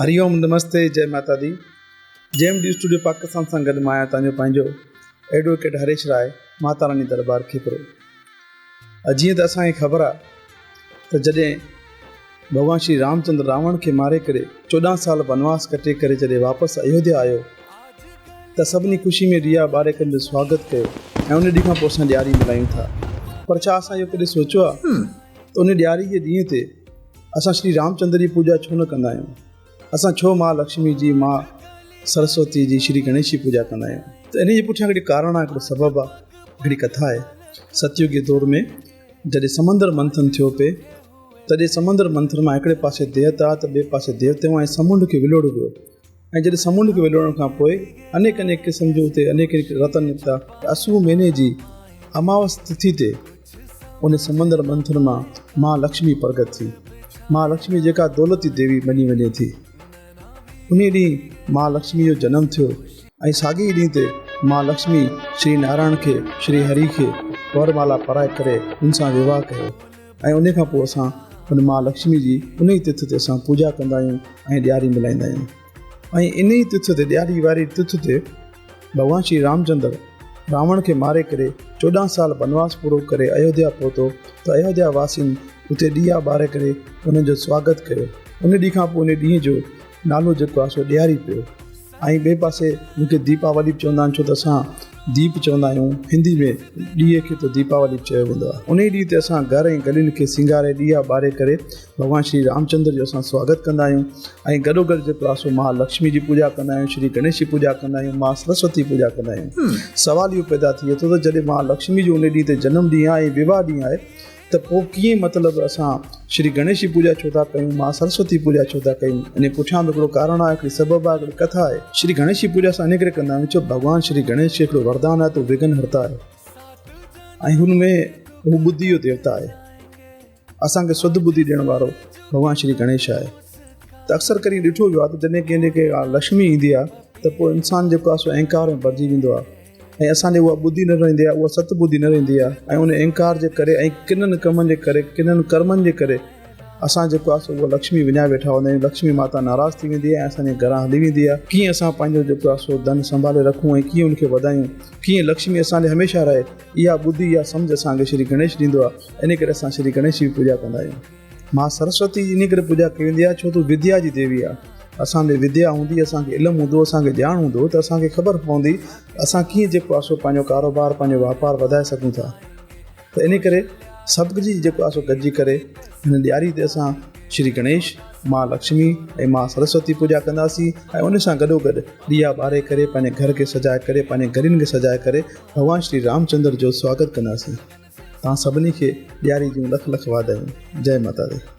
هري اوم نمستي جئي ماتا the G M D studio Pakistan سان گڏ مان آهيان تنهنجو پنهنجو ايڊووڪيٽ هريش راء ماتا راني دربار کيپرو جيئن ته اسان کي خبر آهي ته جڏهن ڀڳوان شري رامچندر راوڻ کي ماري ڪري 14 سال بنواس ڪٽي ڪري جڏهن واپس ايوڌيا آيو ته سڀني خوشي ۾ ڏيئا ٻاري ڪري جو سواگت ڪيو ۽ ان ڏينهن کان پوء اسان ڏياري ملهايون ٿا پر ڇا اسان اهو ڪڏهن سوچيو آهي ته ان ڏياري جي ڏينهن تي اسان شري رامچندر جي پوڄا ڇو نه ڪندا آهيون؟ اسان ڇو ماء لڪشمي جي، ماء سرسوتي جي، شري گڻيش جي پوڄا ڪندا آهيون؟ ته انهيء جي پٺيان هڪڙي ڪارڻ آهي، هڪڙو سبب آهي، هڪڙي ڪٿا آهي. ستيوگي دور ۾ جڏهن سمندر منٿن ٿيو پئي، تڏهن سمندر منٿن مان هڪڙي پاسي ديوتا ته ٻئي پاسي ديوتائون ۽ سمنڊ کي ولوڙيو ويو. ۽ جڏهن سمنڊ کي ولوڙڻ کان پوء انيڪ انيڪ قسم جون اتي انيڪ انيڪ رتن نڪتا ته اسو مهيني جي اماوس تٿي تي ان سمندر منٿن مان مها لڪشمي پرگت ٿي. مها لڪشمي جيڪا دولت جي ديوي مڃي وڃي ٿي. انهي ڏينهن مها لڪشمي جو جنم ٿيو ۽ ساڳئي ئي ڏينهن تي مها لڪشمي شري نارائڻ کي شري هري کي ورمالا پرائي ڪري ان سان وواهه ڪيو. ۽ انهي کان پوء اسان ان ماء لڪشمي جي انهي تٿ تي اسان پوڄا ڪندا آهيون ۽ ڏياري ملهائيندا آهيون ۽ انهي تٿ تي ڏياري واري تٿ تي ڀڳوان شري رامچندر راوڻ کي ماري ڪري 14 سال بنواس پورو ڪري ايوڌيا پهتو ته ايوڌيا واسين اتي ڏيئا ٻاري ڪري انهن جو سواگت ڪيو ان ڏينهن کان پوء ان ڏينهن جو نالو جيڪو آهي سو ڏياري پيو ۽ ٻئي پاسي ان کي ديپاولي به چوندا آهن ڇو ته اسان ديپ چوندا آهيون هندي ۾ ڏيئي کي ته ديپاولي به چيو ويندو آهي انهي ڏينهن تي اسان گهر ۽ گلين کي سينگاري ڏيئا ٻاري ڪري ڀڳوان شري رامچندر جو اسان سواگت ڪندا آهيون ۽ گڏو گڏ جيڪو آهي سو مها لڪشمي جي پوڄا ڪندا آهيون شري گڻيش جي پوڄا ڪندا آهيون مها سرسوتي جي پوڄا ڪندا آهيون سوال اهو پيدا ٿئي ٿو ته جڏهن مها لڪشمي جو انهي ڏينهن تي جنم ڏينهن آهي ۽ وواهه ڏينهن آهي ته پوء ڪيئن مطلب اسان شري گڻيش جي پوڄا ڇو ٿا ڪيون، ماء سرسوتي جي پوڄا ڇو ٿا ڪيون؟ انهي پٺيان به هڪڙو ڪارڻ آهي، هڪڙي سبب آهي، هڪڙي ڪٿا آهي. شري گڻيش جي پوڄا اسان انهي ڪري ڪندا آهيون ڇو ڀڳوان شري گڻيش کي هڪڙو وردان آهي ته هو وگهن هرتا آهي ۽ هن ۾ هو ٻڌي جو ديوتا آهي. اسان کي سڌ ٻڌي ڏيڻ وارو ڀڳوان شري گڻيش آهي. ته اڪثر ڪري ڏٺو ويو آهي ته جڏهن ڪنهن جي ڪي لڪشمي ايندي آهي ته پوء انسان جيڪو آهي سو اهنڪار ۾ ڀرجي ويندو آهي. ۽ اسان ڏي اها ٻڌي نه رهندي آهي، اها ست ٻڌي نه رهندي آهي ۽ ان انڪار جي ڪري ۽ ڪنن ڪمن جي ڪري، ڪنن ڪرمن جي ڪري اسان جيڪو آهي سو اها لڪشمي وڃائي ويٺا هوندا آهيون، لڪشمي ماتا ناراض ٿي ويندي آهي ۽ اسان جي گهران هلي ويندي آهي. ڪيئن اسان پنهنجو جيڪو آهي سو ڌن سنڀالي رکون ۽ ڪيئن ان کي وڌايون، ڪيئن لڪشمي اسان ڏي هميشه رهي، اها ٻڌي، اها سمجهه اسان کي شري گڻيش ڏيندو آهي، ان ڪري اسان شري گڻيش جي به پوڄا ڪندا آهيون. ماء سرسوتي جي انهي ڪري پوڄا ڪئي ويندي آهي ڇو ته هو وديا جي ديوي آهي. اسان ۾ وديا هوندي، اسان کي علم هوندو، اسان کي ڄاڻ هوندو ته اسان کي خبر پوندي ته اسان ڪيئن جيڪو آهي سو پنهنجو ڪاروبار، پنهنجو واپار وڌائي سگهون ٿا. ته انهي ڪري سڀ جي جيڪو آهي سو گڏجي ڪري هن ڏياري تي اسان شري گڻيش، ماء لڪشمي ۽ ماء سرسوتي پوڄا ڪنداسين ۽ ان سان گڏوگڏ ڏيئا ٻاري ڪري پنهنجي گهر کي سجائي ڪري پنهنجي گلين کي سجائي ڪري ڀڳوان شري رامچندر جو سواگت ڪنداسين. توهان سڀني کي ڏياري جون لک لک واڌايون. جئي ماتا the.